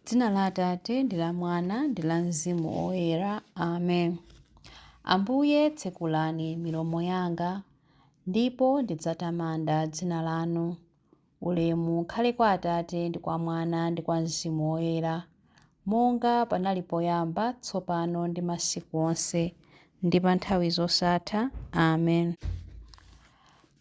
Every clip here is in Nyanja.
Dzina la Atate ndi la Mwana ndi la Mzimu Woyera. Amen. Ambuye tsekulani milomo yanga, ndipo ndidzatamanda dzina lanu. Ulemu ukhale kwa Atate ndi kwa Mwana ndi kwa Mzimu Woyera, monga panali poyamba, tsopano ndi masiku onse, ndi pa nthawi zosatha. Amen.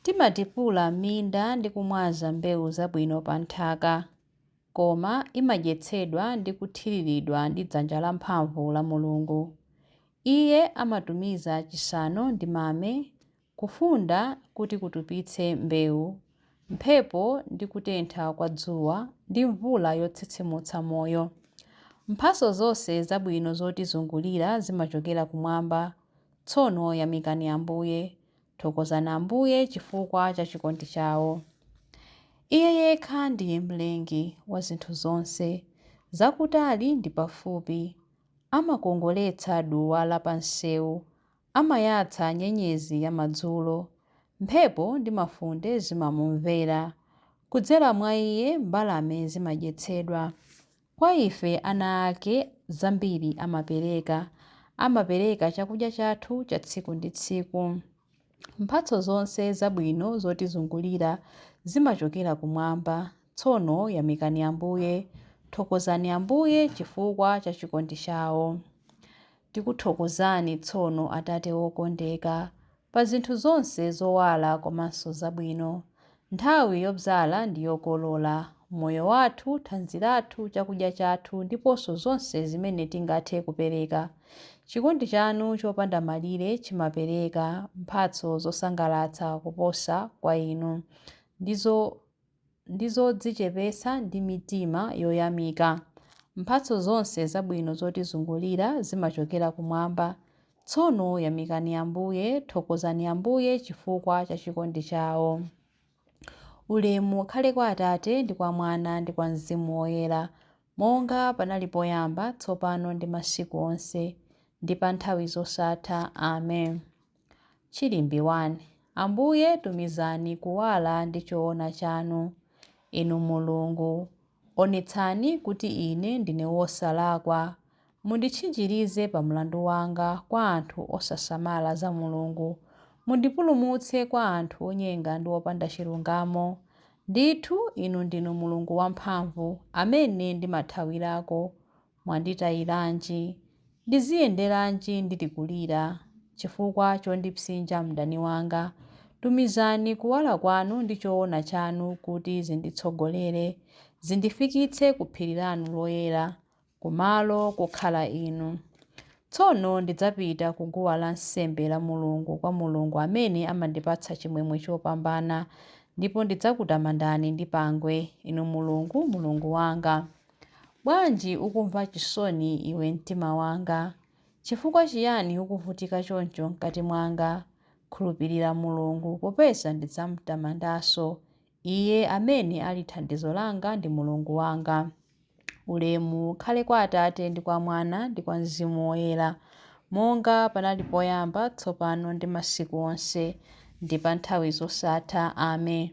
Timatipula minda ndi kumwaza mbewu zabwino pa nthaka, koma imadyetsedwa ndi kuthiriridwa ndi dzanja lamphamvu la Mulungu. Iye amatumiza chisanu ndi mame, kufunda kuti kutupitse mbewu, mphepo ndi kutentha kwa dzuwa, ndi mvula yotsitsimutsa moyo. Mphatso zonse zabwino zotizungulira zimachokera kumwamba. Tsono yamikani Ambuye, thokozani Ambuye chifukwa cha chikondi chawo. Iye yekha ndiye Mlengi wa zinthu zonse, zakutali ndi pafupi. Amakongoletsa duwa la pansewu, amayatsa nyenyezi ya madzulo. Mphepo ndi mafunde zimamumvera. Kudzera mwa Iye mbalame zimadyetsedwa. Kwa ife ana ake zambiri amapereka, amapereka chakudya chathu cha tsiku ndi tsiku. Mphatso zonse zabwino zotizungulira zimachokera kumwamba. Tsono yamikani Ambuye, thokozani Ambuye chifukwa cha chikondi chawo. Tikuthokozani tsono Atate wokondeka, pa zinthu zonse zowala komanso zabwino, nthawi yobzala ndi yokolola, moyo wathu, thanzi lathu, chakudya chathu ndiponso zonse zimene tingathe kupereka. Chikondi chanu chopanda malire chimapereka mphatso zosangalatsa kuposa kwa inu, ndi zodzichepetsa ndi mitima yoyamika. Mphatso zonse zabwino zotizungulira zimachokera kumwamba. Tsono yamikani Ambuye, thokozani Ambuye chifukwa cha chikondi chawo. Ulemu ukhale kwa Atate ndi kwa Mwana ndi kwa Mzimu Woyera, monga panali poyamba, tsopano ndi masiku onse, ndi pa nthawi zosatha. Amen. Chilimbi 1. Ambuye tumizani kuwala ndi choona chanu. Inu Mulungu, onetsani kuti ine ndine wosalakwa. Munditchinjirize pa mlandu wanga kwa anthu osasamala za Mulungu. Mundipulumutse kwa anthu onyenga ndi opanda chilungamo. Ndithu inu ndinu Mulungu wamphamvu, amene ndimathawirako. Mwanditayiranji? Ndiziyenderanji ndili kulira chifukwa chondipsinja mdani wanga? Tumizani kuwala kwanu ndi choona chanu kuti zinditsogolere, zindifikitse ku phiri lanu loyera, kumalo kokhala inu. Tsono ndidzapita ku guwa lansembe la Mulungu, kwa Mulungu amene amandipatsa chimwemwe chopambana, ndipo ndidzakutamandani ndi pangwe, inu Mulungu, Mulungu wanga. Bwanji ukumva chisoni iwe mtima wanga? Chifukwa chiyani ukuvutika choncho mkati mwanga? Khulupirira Mulungu, popeza ndidzamutamandanso, Iye amene ali thandizo langa ndi Mulungu wanga. Ulemu ukhale kwa Atate ndi kwa Mwana ndi kwa Mzimu Woyera, monga panali poyamba, tsopano ndi masiku onse, ndi pa nthawi zosatha. Amen.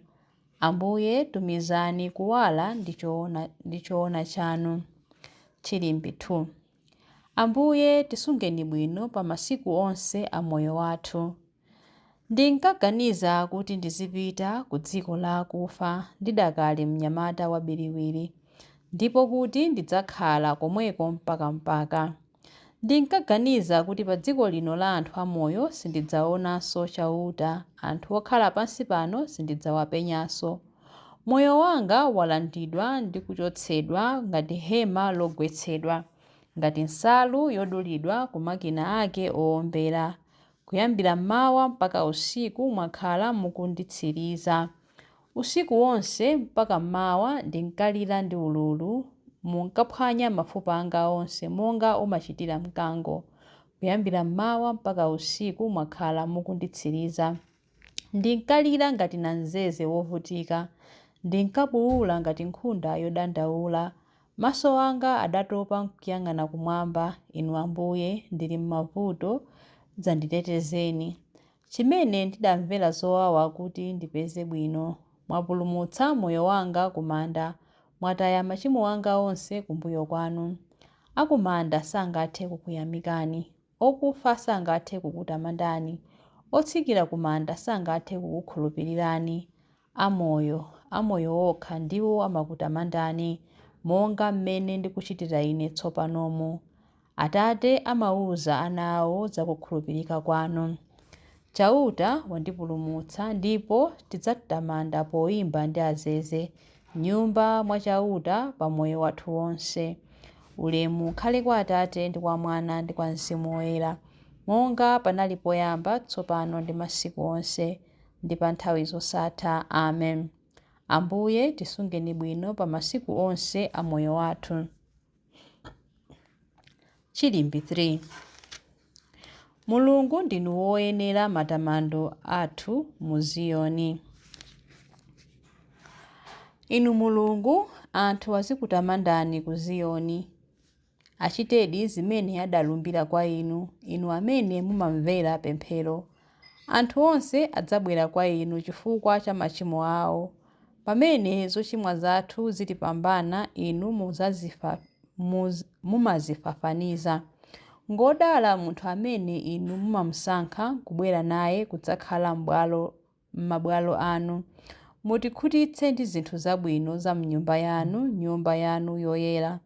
Ambuye tumizani kuwala ndi choona chanu. Chilimbi 2. Ambuye tisungeni bwino pa masiku onse a moyo wathu. Ndinkaganiza kuti ndizipita ku dziko la akufa ndidakali mnyamata wabiriwiri, ndipo kuti ndidzakhala komweko mpakampaka. Ndinkaganiza kuti pa dziko lino la anthu amoyo sindidzaonanso Chauta, anthu okhala pansi pano sindidzawapenyanso. Moyo wanga walandidwa ndi kuchotsedwa ngati hema logwetsedwa, ngati nsalu yodulidwa ku makina ake owombera. Kuyambira m'mawa mpaka usiku mwakhala mukunditsiriza. Usiku wonse mpaka m'mawa ndinkalira ndi ululu, munkaphwanya mafupa anga onse monga umachitira mkango. Kuyambira m'mawa mpaka usiku mwakhala mukunditsiriza. Ndinkalira ngati namzeze wovutika, ndinkabuwula ngati nkhunda yodandaula. Maso anga adatopa n'kuyang'ana kumwamba, Inu Ambuye, ndili m'mavuto, dzanditetezeni. Chimene ndidamvera zowawa kuti ndipeze bwino. Mwapulumutsa moyo wanga ku manda, Mwataya machimo anga onse kumbuyo kwanu. Akumanda sangathe kukuyamikani, okufa sangathe kukutamandani, otsikira kumanda sangathe kukukhulupirirani. Amoyo, amoyo okha ndiwo amakutamandani, monga mmene ndikuchitira ine tsopanomu. Atate amawuza ana awo za kukhulupirika kwanu. Chauta wandipulumutsa ndipo tidzatamanda poyimba ndi azeze m'nyumba mwa Chauta pa moyo wathu wonse. Ulemu ukhale kwa Atate ndi kwa Mwana ndi kwa Mzimu Woyera, monga panali poyamba, tsopano ndi masiku onse, ndi pa nthawi zosatha. Amen. Ambuye tisungeni bwino pa masiku onse a moyo wathu. Chilimbi 3. Mulungu ndinu woyenera matamando athu mu Ziyoni. Inu Mulungu, anthu azikutamandani ku Ziyoni. Achitedi zimene adalumbira kwa inu, inu amene mumamvera pemphero. Anthu onse adzabwera kwa inu chifukwa cha machimo awo. Pamene zochimwa zathu zitipambana, inu mumazifafaniza. Ngodala munthu amene inu mumamusankha kubwera naye kudzakhala m'mabwalo anu. Mutikhutitse ndi zinthu zabwino za m'nyumba yanu, nyumba yanu yoyera.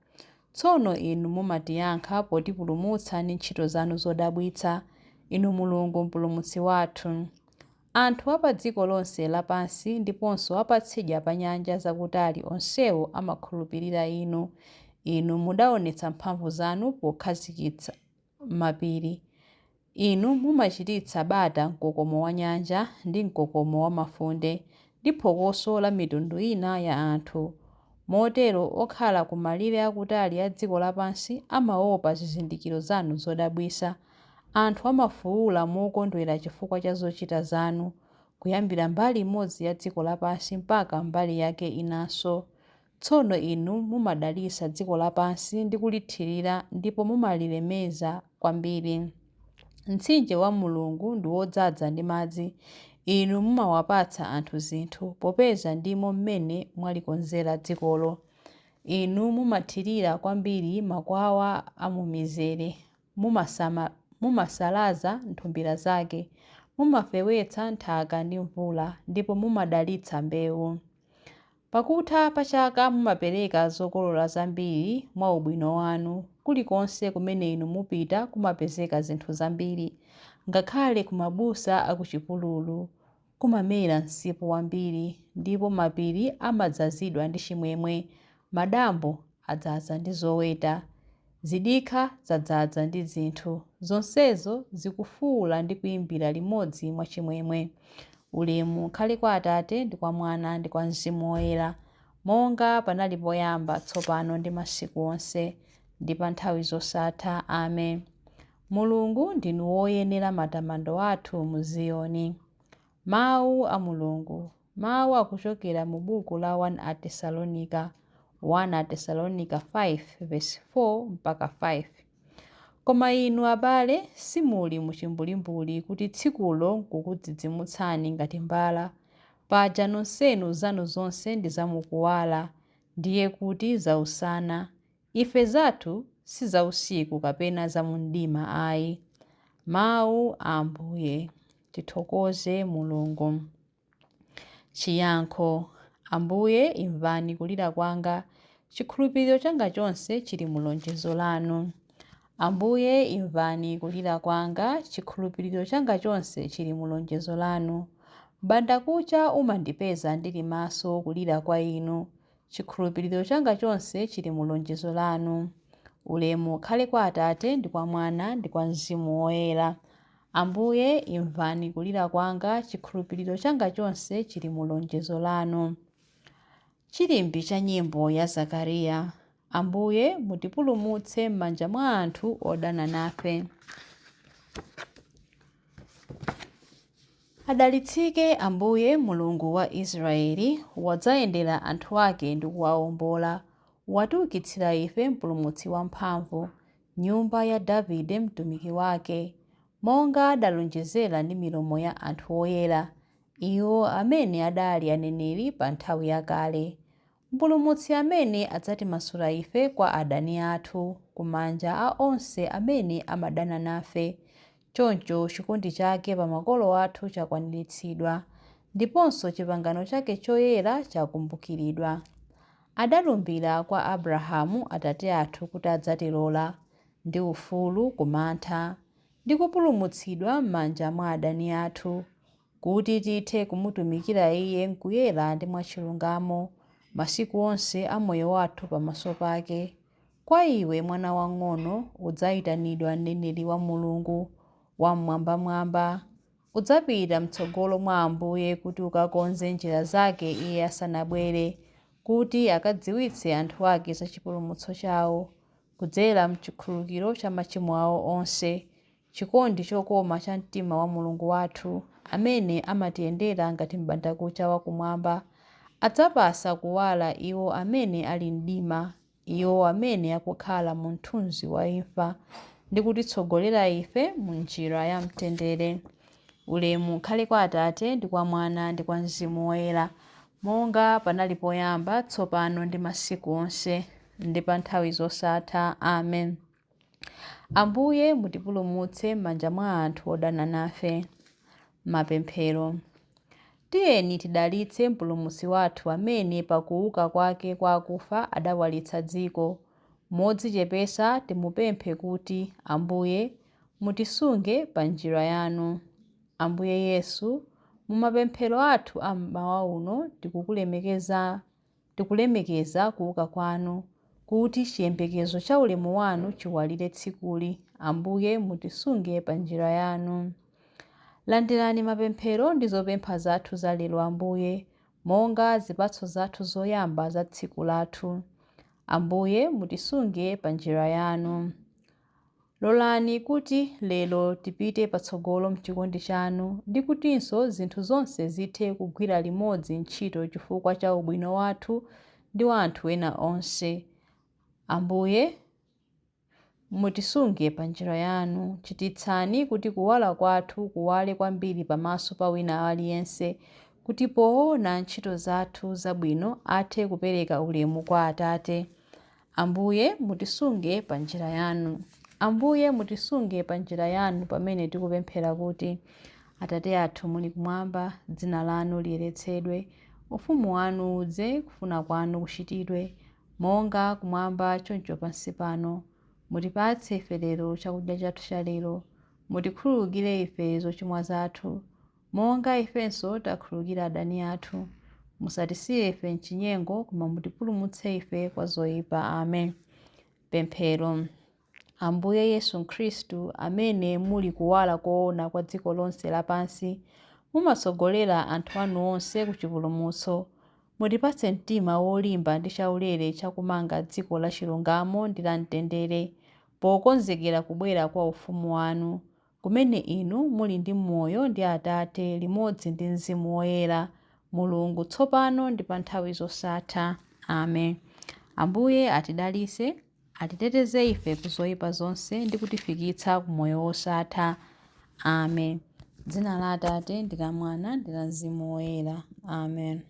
Tsono inu mumatiyankha potipulumutsa ndi ntchito zanu zodabwitsa, inu Mulungu Mpulumutsi wathu. Anthu a pa dziko lonse lapansi ndiponso a patsidya pa nyanja zakutali onsewo amakhulupirira inu. Inu mudaonetsa mphamvu zanu pokhazikitsa mapiri. Inu mumachititsa bata mkokomo wa nyanja ndi mkokomo wa mafunde ndi phokoso la mitundu ina ya anthu. Motero okhala ku malire akutali a dziko lapansi amaopa zizindikiro zanu zodabwitsa. Anthu amafuwula mokondwera chifukwa cha zochita zanu, kuyambira mbali imodzi ya dziko lapansi mpaka mbali yake inanso. Tsono inu mumadalitsa dziko lapansi ndi kulithirira ndipo mumalilemeza kwambiri. Mtsinje wa Mulungu ndi wodzaza ndi madzi. Inu mumawapatsa anthu zinthu, popeza ndimo mmene mwalikonzera dzikolo. Inu mumathirira kwambiri makwawa a mumizere, mumasalaza nthumbira zake, mumafewetsa nthaka ndi mvula, ndipo mumadalitsa mbewu. Pakutha pa chaka mumapereka zokolola zambiri mwa ubwino wanu. Kulikonse kumene inu mupita kumapezeka zinthu zambiri. Ngakhale ku mabusa akuchipululu kumamera msipu wambiri, ndipo mapiri amadzazidwa ndi chimwemwe. Madambo adzaza ndi zoweta, zidikha zadzaza ndi zinthu. Zonsezo zikufuwula ndi kuyimbira limodzi mwachimwemwe. Ulemu ukhale kwa Atate ndi kwa Mwana ndi kwa Mzimu Woyera, monga panali poyamba, tsopano ndi masiku onse, ndi pa nthawi zosatha. Amen. Mulungu ndinu woyenera matamando athu mu Ziyoni. Mawu a Mulungu. Mawu akuchokera mu buku la 1 Atesalonika, 1 Atesalonika 5:4 mpaka 5. Koma inu abale simuli muchimbulimbuli kuti tsikulo nkukudzidzimutsani ngati mbala. Paja nonsenu zanu zonse ndi zamukuwala, ndiye kuti zausana. Ife zathu si zausiku kapena zamumdima ayi. Mawu a Ambuye. Tithokoze Mulungu. Chiyankho. Ambuye imvani kulira kwanga. Chikhulupiriro changa chonse chili mu lonjezo lanu. Ambuye imvani kulira kwanga. Chikhulupiriro changa chonse chili mu lonjezo lanu. M'bandakucha umandipeza ndili maso kulira kwa inu. Chikhulupiriro changa chonse chili mu lonjezo lanu. Ulemu ukhale kwa Atate ndi kwa Mwana ndi kwa Mzimu Woyera. Ambuye imvani kulira kwanga. Chikhulupiriro changa chonse chili mu lonjezo lanu. Chilimbi cha nyimbo ya Zakariya. Ambuye mutipulumutse m'manja mwa anthu odana nafe. Adalitsike Ambuye Mulungu wa Israeli, wadzayendera anthu ake ndi kuwawombola. Watiukitsira ife mpulumutsi wamphamvu, nyumba ya Davide mtumiki wake, monga adalonjezera ndi milomo ya anthu oyera, iwo amene adali aneneri pa nthawi yakale. Mpulumutsi amene adzatimasula ife kwa adani athu, ku manja a onse amene amadana nafe. Choncho chikondi chake pa makolo athu chakwaniritsidwa, ndiponso chipangano chake choyera chakumbukiridwa. Adalumbira kwa Abrahamu atate athu kuti adzatilola, ndi ufulu ku mantha, ndi kupulumutsidwa m'manja mwa adani athu, kuti tithe kumutumikira Iye m'kuyera ndi mwachilungamo, masiku onse a moyo wathu pamaso pake. Kwa iwe mwana wang'ono udzayitanidwa mneneri wa Mulungu Wam'mwambamwamba. Udzapita m'tsogolo mwa Ambuye kuti ukakonze njira zake Iye asanabwere, kuti akadziwitse anthu ake za chipulumutso chawo, kudzera m'chikhululukiro cha machimo awo onse, chikondi chokoma cha mtima wa Mulungu wathu, amene amatiyendera ngati m'bandakucha wakumwamba, adzapasa kuwala iwo amene ali mdima, iwo amene akukhala mu mthunzi wa imfa, ndi kutitsogolera ife mu njira ya mtendere. Ulemu ukhale kwa Atate ndi kwa Mwana ndi kwa Mzimu Woyera, monga panali poyamba, tsopano ndi masiku onse, ndi pa nthawi zosatha. Amen. Ambuye mutipulumutse m'manja mwa anthu odana nafe. Mapemphero. Tiyeni tidalitse Mpulumutsi wathu amene pakuuka kwake kwa akufa adawalitsa dziko. Modzichepetsa timupemphe kuti, Ambuye, mutisunge pa njira yanu. Ambuye Yesu, mu mapemphero athu a mmawa uno tikulemekeza kuuka kwanu, kuti chiyembekezo cha ulemu wanu chiwalire tsikuli. Ambuye mutisunge pa njira yanu. Landirani mapemphero ndi zopempha zathu za lero Ambuye, monga zipatso zathu zoyamba za tsiku lathu. Ambuye mutisunge pa njira yanu. Lolani kuti lero tipite patsogolo mchikondi chanu, ndi kutinso zinthu zonse zithe kugwira limodzi ntchito chifukwa cha ubwino wathu ndi wa anthu ena onse. Ambuye mutisunge pa njira yanu. Chititsani kuti kuwala kwathu kuwale kwambiri pamaso pa wina aliyense, kuti poona ntchito zathu zabwino athe kupereka ulemu kwa Atate. Ambuye mutisunge pa njira yanu. Ambuye mutisunge pa njira yanu pamene tikupemphera kuti, Atate athu muli kumwamba, dzina lanu liyeretsedwe, ufumu wanu udze, kufuna kwanu kuchitidwe, monga kumwamba choncho pansi pano. Mutipatse ife lero chakudya chathu cha lero. Mutikhululukire ife zochimwa zathu, monga ifenso takhululukira adani athu. Musatisiye ife mchinyengo, koma mutipulumutse ife kwa zoyipa. Amen. Pemphero. Ambuye Yesu Khristu, amene muli kuwala koona kwa dziko lonse lapansi, mumatsogolera anthu anu onse ku chipulumutso. Mutipatse mtima wolimba ndi chaulere chakumanga dziko la chilungamo ndi la mtendere, pokonzekera kubwera kwa ufumu wanu, kumene inu muli ndi moyo ndi Atate limodzi ndi Mzimu Woyera, Mulungu tsopano ndi pa nthawi zosatha. Amen. Ambuye atidalitse, atiteteze ife ku zoyipa zonse ndi kutifikitsa ku moyo wosatha. Amen. Dzina la Atate ndi la Mwana ndi la Mzimu Woyera. Amen.